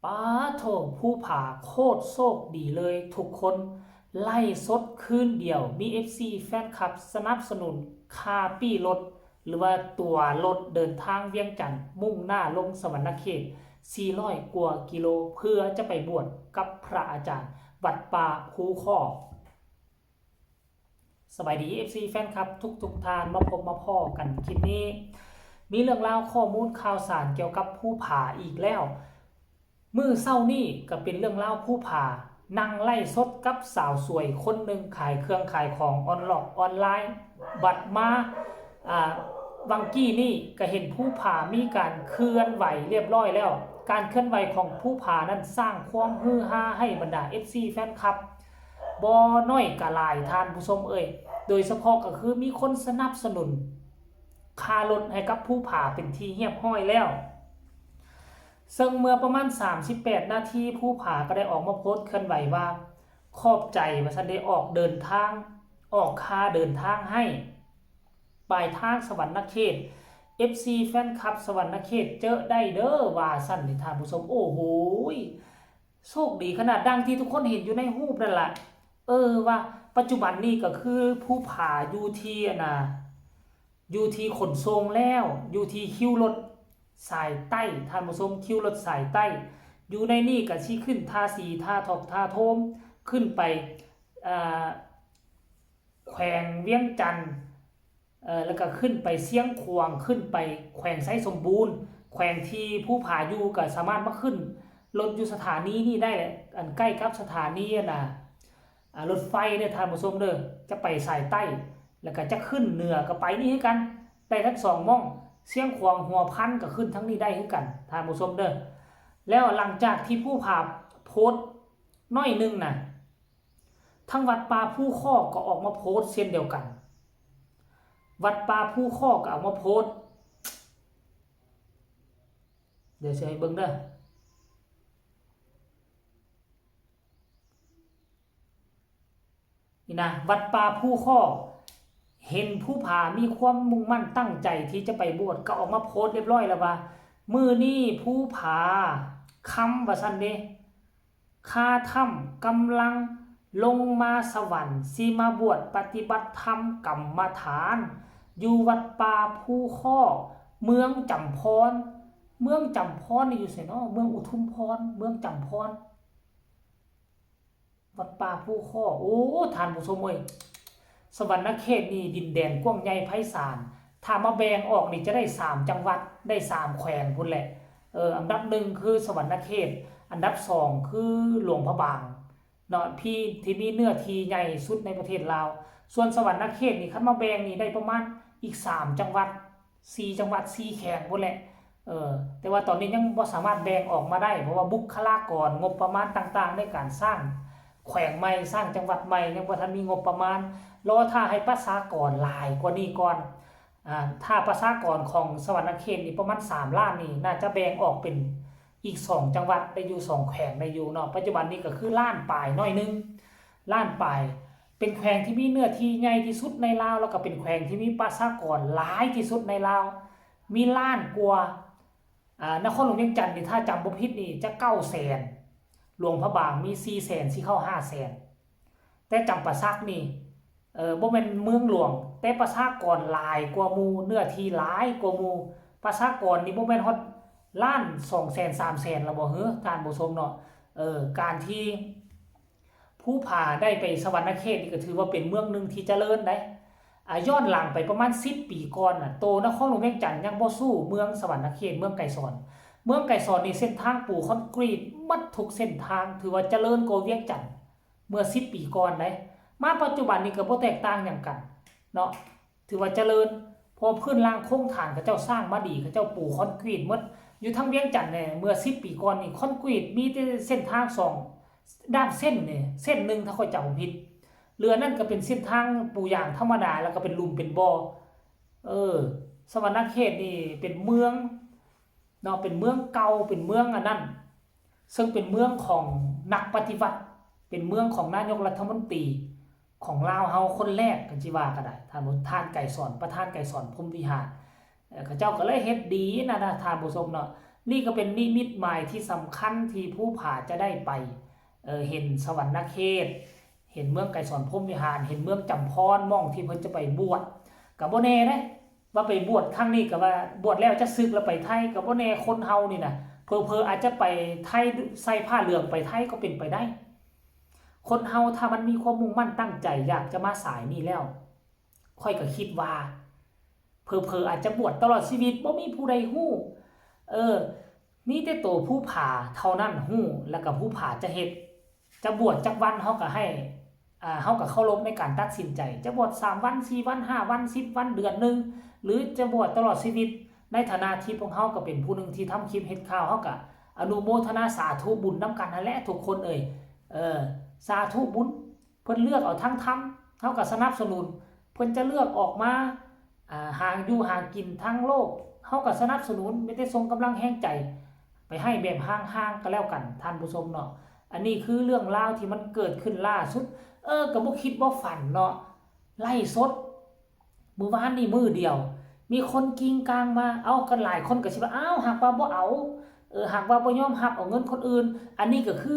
ປາໂທ້ ພູຜາໂຄດໂຊກດີເລີຍທຸກຄົນ ໄລຟ໌ສົດຄືນດຽວ ມີເອັຟຊີແຟນຄລັບສະໜັບສະໜູນຄ່າປີ້ລົດ ຫຼືວ່າຕົ໋ວລົດເດີນທາງວຽງຈັນ ມຸ່ງໜ້າລົງສະຫວັນນະເຂດ ສີ່ຮ້ອຍກວ່າກິໂລ ເພື່ອຈະໄປບວດກັບພະອາຈານວັດປ່າພູຄໍ້. ສະບາຍດີ ເອັຟຊີແຟນຄລັບທຸກໆທ່ານ ມາພົບມາພໍ້ກັນຄລິບນີ້ ມີເລື່ອງລາວຂໍ້ມູນຂ່າວສານກ່ຽວກັບພູຜາອີກແລ້ວ. ມື້ເຊົ້ານີ້ກໍເປັນເລື່ອງລາວພູຜາ ນັ່ງໄລຟ໌ສົດກັບສາວສວຍຄົນໜຶ່ງ ຂາຍເຄື່ອງຂາຍຂອງອອນລອກອອນລາຍ ບັດມາ ອ່າ ຫວ່າງກີ້ນີ້ກໍເຫັນພູຜາມີການເຄື່ອນໄຫວລຽບລ້ອຍແລ້ວ. ການເຄື່ອນໄຫວຂອງພູຜານັ້ນສ້າງຄວາມຮືຮາໃຫ້ບັນດາເອັຟຊີແຟນຄລັບ ບໍ່ໜ້ອຍກໍຫຼາຍທ່ານຜູ້ຊົມເອີຍ ໂດຍສະເພາະກໍຄືມີຄົນສະໜັບສະໜູນຄ່າລົດໃຫ້ກັບພູຜາເປັນທີ່ຮຽບຮ້ອຍແລ້ວ. ເຊິ່ງເມື່ອປະມານສາມສິບແປດນາທີ ພູຜາກໍໄດ້ອອກມາໂພສເຄື່ອນໄຫວວ່າ ຂອບໃຈວ່າຊັ້ນເດ ອອກເດີນທາງ ອອກຄ່າເດີນທາງໃຫ້ ປາຍທາງສະຫວັນນະເຂດ ເອັຟຊີແຟນຄລັບສະຫວັນນະເຂດເຈີໄດ້ເດີ ວ່າຊັ້ນເດທ່ານຜູ້ຊົມ. ໂອ້ໂຫຍ ໂຊກດີຂະໜາດ ດັ່ງທີ່ທຸກຄົນເຫັນຢູ່ໃນຮູບນັ້ນລະ ເອີ ວ່າປັດຈຸບັນນີ້ກໍຄືພູຜາຢູ່ທີ່ ອັນນ່າ ຢູ່ທີ່ຂົນສົ່ງແລ້ວ ຢູ່ທີ່ຄິວລົດສາຍໃຕ້ ທ່ານຜູ້ຊົມ ຄິວລົດສາຍໃຕ້ ຢູ່ໃນນີ້ກໍຊິຂຶ້ນທ່າສີ ທ່າຖອກ ທ່າໂທມ ຂຶ້ນໄປ ເອີ ແຂວງວຽງຈັນ ເອີ ແລ້ວກໍຂຶ້ນໄປຊຽງຂວາງ ຂຶ້ນໄປແຂວງໄຊສົມບູນ ແຂວງທີ່ພູຜາຢູ່ ກໍສາມາດມາຂຶ້ນລົດຢູ່ສະຖານີນີ້ໄດ້ແຫຼະ ອັນໃກ້ກັບສະຖານີ ອັນນ່າ ອ່າ ລົດໄຟເດີທ່ານຜູ້ຊົມເດີ ຈະໄປສາຍໃຕ້ ແລ້ວກໍຈະຂຶ້ນເໜືອກໍໄປນີ້ຄືກັນ ໄດ້ທັງສອງໝ່ອງ ຊຽງຂວາງ ຫົວພັນ ກໍຂຶ້ນທາງນີ້ໄດ້ຄືກັນທ່ານຜູ້ຊົມເດີ. ແລ້ວຫຼັງຈາກທີ່ພູຜາໂພສໜ້ອຍໜຶ່ງນະ ທາງວັດປ່າພູຄໍ້ກໍອອກມາໂພສເຊັ່ນດຽວກັນ ວັດປ່າພູຄໍ້ກໍອອກມາໂພສ ດຽວຊິໃຫ້ເບິ່ງເດີ ນີ້ນະ ວັດປ່າພູຄໍ້ ເຫັນພູຜາມີຄວາມມຸ່ງໝັ້ນຕັ້ງໃຈທີ່ຈະໄປບວດ ກໍອອກມາໂພສຮຽບຮ້ອຍແລ້ວວ່າ ມື້ນີ້ພູຜາຄຳ ວ່າຊັ້ນເດ ຄາທຳກຳລັງລົງມາສະຫວັນ ຊິມາບວດປະຕິບັດທຳກຳມະຖານ ຢູ່ວັດປ່າພູຄໍ້ ເມືອງຈຳພອນ. ເມືອງຈຳພອນນີ້ຢູ່ໃສເນາະ? ເມືອງອຸທຸມພອນ ເມືອງຈຳພອນ ວັດປ່າພູຄໍ້. ໂອ້ ທ່ານຜູ້ຊົມເອີຍ ສະຫວັນນະເຂດນີ້ດິນແດນກວ້າງໃຫຍ່ໄພສານ ຖ້າມາແບ່ງອອກນີ້ຈະໄດ້ສາມຈັງຫວັດ ໄດ້ສາມແຂວງພຸ້ນແຫຼະ. ເອີ ອັນດັບໜຶ່ງຄືສະຫວັນນະເຂດ ອັນດັບສອງຄືຫຼວງພະບາງເນາະ ທີ່ ທີ່ມີເນື້ອທີ່ໃຫຍ່ສຸດໃນປະເທດລາວ. ສ່ວນສະຫວັນນະເຂດນີ້ ຄັນມາແບ່ງນີ້ໄດ້ປະມານອີກສາມຈັງຫວັດ ສີ່ຈັງຫວັດ ສີ່ແຂວງພຸ້ນແຫຼະ. ເອີ ແຕ່ວ່າຕອນນີ້ຍັງບໍ່ສາມາດແບ່ງອອກມາໄດ້ ເພາະວ່າບຸກຄະລາກອນ ງົບປະມານຕ່າງໆ ໃນການສ້າງແຂວງໃໝ່ ສ້າງຈັງຫວັດໃໝ່ ຍັງບໍ່ທັນມີງົບປະມານ ລໍຖ້າໃຫ້ປະຊາກອນຫຼາຍກວ່ານີ້ກ່ອນ. ອາ ຖ້າປະຊາກອນຂອງສະຫວັນນະເຂດນີ້ປະມານສາມລ້ານນີ້ ໜ້າຈະແບ່ງອອກເປັນອີກສອງຈັງຫວັດໄດ້ຢູ່ ສອງແຂວງໄດ້ຢູ່ເນາະ. ປັດຈຸບັນນີ້ກໍຄືລ້ານປາຍໜ້ອຍໜຶ່ງ ລ້ານປາຍ ເປັນແຂວງທີ່ມີເນື້ອທີ່ໃຫຍ່ທີ່ສຸດໃນລາວ ແລ້ວກໍເປັນແຂວງທີ່ມີປະຊາກອນຫຼາຍທີ່ສຸດໃນລາວ ມີລ້ານກວ່າ. ອາ ນະຄອນຫຼວງວຽງຈັນນີ້ ຖ້າຈຳບໍ່ຜິດນີ້ຈະເກົ້າແສນ ຫຼວງພະບາງມີສີ່ແສນ ຊິເຂົ້າຫ້າແສນ ແຕ່ຈຳປາສັກນີ້ ເອີ ບໍ່ແມ່ນເມືອງຫຼວງ ແຕ່ປະຊາກອນຫຼາຍກວ່າໝູ່ ເນື້ອທີ່ຫຼາຍກວ່າໝູ່ ປະຊາກອນນີ້ບໍ່ແມ່ນຮອດລ້ານສອງແສນ ສາມແສນແລ້ວບໍ່ເຫີ ທ່ານຜູ້ຊົມເນາະ? ເອີ ການທີ່ ພູຜາໄດ້ໄປສະຫວັນນະເຂດນີ້ກໍຖືວ່າເປັນເມືອງໜຶ່ງທີ່ຈະເລີນໄດ໋. ອາ ຍ້ອນຫຼັງໄປປະມານສິບປີກ່ອນນະ ໂຕນະຄອນຫຼວງວຽງຈັນຍັງບໍ່ສູ້ເມືອງສະຫວັນນະເຂດ ເມືອງໄກສອນ. ເມືອງໄກສອນນີ້ເສັ້ນທາງປູຄອນກຣີດໝົດທຸກເສັ້ນທາງ ຖືວ່າຈະເລີນກວ່າວຽງຈັນເມື່ອສິບປີກ່ອນໄດ໋. ມາປັດຈຸບັນນີ້ກໍບໍ່ແຕກຕ່າງຫຍັງກັນເນາະ. ຖືວ່າຈະເລີນ ເພາະພື້ນລ່າງໂຄງຖານເຂົາເຈົ້າສ້າງມາດີ ເຂົາເຈົ້າປູຄອນກຣີດໝົດ. ຢູ່ທາງວຽງຈັນນີ້ ເມື່ອສິບປີກ່ອນນີ້ ຄອນກຣີດມີແຕ່ເສັ້ນທາງສອງດ້ານເສັ້ນນີ້ ເສັ້ນໜຶ່ງ ຖ້າຂ້ອຍຈຳບໍ່ຜິດ ເຫຼືອນັ້ນກໍເປັນເສັ້ນທາງປູຢາງທຳມະດາ ແລ້ວກໍເປັນຫຼຸມເປັນບໍ່. ເອີ ສະຫວັນນະເຂດນີ້ເປັນເມືອງ ເນາະ ເປັນເມືອງເກົ່າ ເປັນເມືອງອັນນັ້ນ ເຊິ່ງເປັນເມືອງຂອງນັກປະຕິວັດ ເປັນເມືອງຂອງນາຍົກລັດຖະມົນຕີຂອງລາວເຮົາຄົນແລກ ຄັນຊິວ່າກໍໄດ້ ທ່ານ ທ່ານໄກສອນ ປະທານໄກສອນ ພົມວິຫານ. ເອີ ເຂົາເຈົ້າກໍເລີຍເຮັດດີນະ ທ່ານຜູ້ຊົມເນາະ. ນີ້ກໍເປັນນິມິດໝາຍທີ່ສຳຄັນທີ່ພູຜາຈະໄດ້ໄປ ເອີ ເຫັນສະຫວັນນະເຂດ, ເຫັນເມືອງໄກສອນພົມວິຫານ, ເຫັນເມືອງຈຳພອນ ໝ່ອງທີ່ເພິ່ນຈະໄປບວດ. ກໍບໍ່ແນ່ເດ້ ວ່າໄປບວດຄັ້ງນີ້ ກໍວ່າບວດແລ້ວຈະສຶກແລ້ວໄປໄທ ກໍບໍ່ແນ່. ຄົນເຮົານີ້ນະ ເຜີໆອາດຈະໄປໄທ ໃສ່ຜ້າເຫຼືອງໄປໄທກໍເປັນໄປໄດ້. ຄົນເຮົາຖ້າມັນມີຄວາມມຸ່ງໝັ້ນຕັ້ງໃຈຢາກຈະມາສາຍນີ້ແລ້ວ ຂ້ອຍກໍຄິດວ່າ ເຜີໆອາດຈະບວດຕະຫຼອດຊີວິດ ບໍ່ມີຜູ້ໃດຮູ້. ເອີ ມີແຕ່ໂຕພູຜາເທົ່ານັ້ນຮູ້ ແລ້ວກໍພູຜາຈະເຮັດ ຈະບວດຈັກວັນ ເຮົາກໍໃຫ້ ອ່າ ເຮົາກໍເຄົາລົບໃນການຕັດສິນໃຈ ຈະບວດສາມວັນ ສີ່ວັນ ຫ້າວັນ ສິບວັນ ເດືອນໜຶ່ງ ຫຼືຈະບວດຕະຫຼອດຊີວິດ. ໃນຖານະທີ່ພວກເຮົາກໍເປັນຜູ້ໜຶ່ງທີ່ທຳຄລິບເຮັດຂ່າວ ເຮົາກໍອະນຸໂມທະນາສາທຸບຸນນຳກັນຫັ້ນແຫຼະທຸກຄົນເອີຍ. ເອີ ສາທຸບຸນ ເພິ່ນເລືອກເອົາທາງທຳ ເຮົາກໍສະໜັບສະໜູນ. ເພິ່ນຈະເລືອກອອກມາ ອ່າ ຫາຢູ່ຫາກິນທາງໂລກ ເຮົາກໍສະໜັບສະໜູນ ມີແຕ່ສົ່ງກຳລັງແຮງໃຈໄປໃຫ້ແບບຫ່າງໆກໍແລ້ວກັນ ທ່ານຜູ້ຊົມເນາະ. ອັນນີ້ຄືເລື່ອງລາວທີ່ມັນເກີດຂຶ້ນລ່າສຸດ ເອີ ກໍບໍ່ຄິດບໍ່ຝັນເນາະ ໄລຟ໌ສົດ ມື້ວານນີ້ມື້ດຽວ ມີຄົນກິ້ງກາງມາ ເອົາ ກັນຫຼາຍຄົນກໍຊິວ່າ ອ້າວ ຫາກວ່າບໍ່ເອົາ ເອີ ຫາກວ່າບໍ່ຍອມຮັບເອົາເງິນຄົນອື່ນ. ອັນນີ້ກໍຄື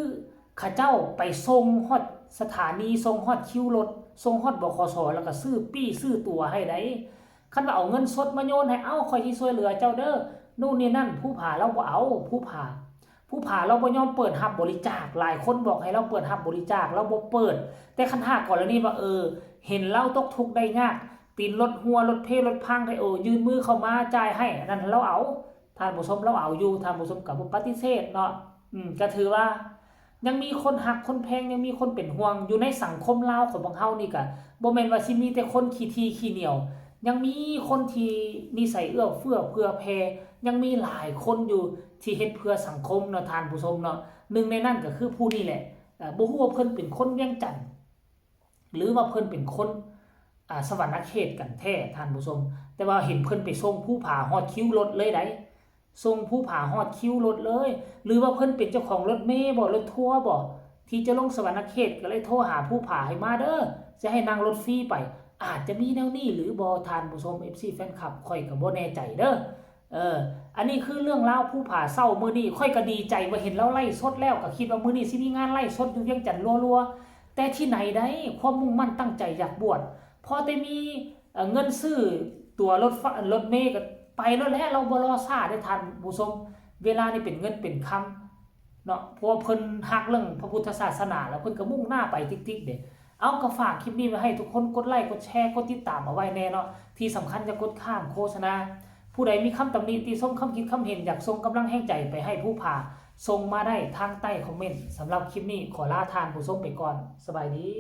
ເຂົາເຈົ້າໄປສົ່ງຮອດສະຖານີ ສົ່ງຮອດຄິວລົດ ສົ່ງຮອດ ບຂສ ແລ້ວກໍຊື້ປີ້ຊື້ຕົວໃຫ້ໄດ໋. ຄັນວ່າເອົາເງິນສົດມາໂຍນໃຫ້ ເອົ້າ ຂ້ອຍຊິຊ່ວຍເຫຼືອເຈົ້າເດີ ໂນ່ນນີ້ນັ້ນ ພູຜາລາວບໍ່ເອົາ ພູຜາ ພູຜາລາວບໍ່ຍອມເປີດຮັບບໍລິຈາກ. ຫຼາຍຄົນບອກໃຫ້ລາວເປີດຮັບບໍລິຈາກ ລາວບໍ່ເປີດ. ແຕ່ຄັນຖ້າກໍລະນີວ່າ ເອີ ເຫັນລາວຕົກທຸກໄດ້ຍາກ ຕີນລົດຮົ່ວ ລົດເພລົດພັງ ໃຫ້ ເອີ ຍື່ນມືເຂົ້າມາຈ່າຍໃຫ້ ອັນນັ້ນລາວເອົາ ທ່ານຜູ້ຊົມ ລາວເອົາຢູ່. ທ່ານຜູ້ຊົມກໍບໍ່ປະຕິເສດເນາະ. ອືມ ກໍຖືວ່າຍັງມີຄົນຮັກຄົນແພງ ຍັງມີຄົນເປັນຫ່ວງ. ຢູ່ໃນສັງຄົມລາວຂອງພວກເຮົານີ້ ກໍບໍ່ແມ່ນວ່າຊິມີແຕ່ຄົນຂີ້ຖີ່ຂີ້ໜຽວ ຍັງມີຄົນທີ່ນິໄສເອື້ອເຟື້ອເຜື່ອແຜ່ ຍັງມີຫຼາຍຄົນຢູ່ທີ່ເຮັດເພື່ອສັງຄົມເນາະ ທ່ານຜູ້ຊົມເນາະ. ໜຶ່ງໃນນັ້ນກໍຄືຜູ້ນີ້ແຫຼະ ເອີ ບໍ່ຮູ້ວ່າເພິ່ນເປັນຄົນວຽງຈັນ ຫຼືວ່າເພິ່ນເປັນຄົນ ອ່າ ສະຫວັນນະເຂດກັນແທ້ ທ່ານຜູ້ຊົມ. ແຕ່ວ່າເຫັນເພິ່ນໄປສົ່ງພູຜາຮອດຄິວລົດເລີຍໃດ໋ ສົ່ງພູຜາຮອດຄິວລົດເລີຍ. ຫຼືວ່າເພິ່ນເປັນເຈົ້າຂອງລົດເມບໍ ລົດທົວບໍ ທີ່ຈະລົງສະຫວັນນະເຂດ ກໍເລີຍໂທຫາພູຜາໃຫ້ມາເດີ ຈະໃຫ້ນັ່ງລົດຟຣີໄປ. ອາດຈະມີແນວນີ້ຫຼືບໍ່ ທ່ານຜູ້ຊົມ ເອັຟຊີ ແຟນຄລັບ ຂ້ອຍກໍບໍ່ແນ່ໃຈເດີ. ເອີ ອັນນີ້ຄືເລື່ອງລາວພູຜາເຊົ້າມື້ນີ້. ຂ້ອຍກໍດີໃຈວ່າເຫັນລາວໄລຟ໌ສົດແລ້ວ ກໍຄິດວ່າມື້ນີ້ຊິມີງານໄລຟ໌ສົດຢູ່ວຽງຈັນລັວໆ ແຕ່ທີ່ໄຫນໃດ໋ ຄວາມມຸ່ງໝັ້ນຕັ້ງໃຈຢາກບວດ ພໍແຕ່ມີ ເອີ ເງິນຊື້ຕົ໋ວລົດ ລົດເມກໍໄປໂລດແຫຼະ. ລາວບໍ່ລໍຊ້າເດ້ທ່ານຜູ້ຊົມ ເວລານີ້ເປັນເງິນເປັນຄຳເນາະ ເພາະວ່າເພິ່ນຮັກເລື່ອງພະພຸດທະສາສະໜາ ແລ້ວເພິ່ນກໍມຸ່ງໜ້າໄປຕິກໆເດ້. ເອົາ ກໍຝາກຄລິບນີ້ໄວ້ໃຫ້ທຸກຄົນ ກົດໄລ ກົດແຊ ກົດຕິດຕາມເອົາໄວ້ແດ່ເນາະ. ທີ່ສຳຄັນຢ່າກົດຂ້າມໂຄສະນາ. ຜູ້ໃດມີຄຳຕຳໜິຕິຊົມ ຄຳຄິດຄຳເຫັນ ຢາກສົ່ງກຳລັງແຮງໃຈໄປໃຫ້ພູຜາ ສົ່ງມາໄດ້ທາງໃຕ້ຄອມເມັນ. ສຳລັບຄລິບນີ້ຂໍລາທ່ານຜູ້ຊົມໄປກ່ອນ. ສະບາຍດີ.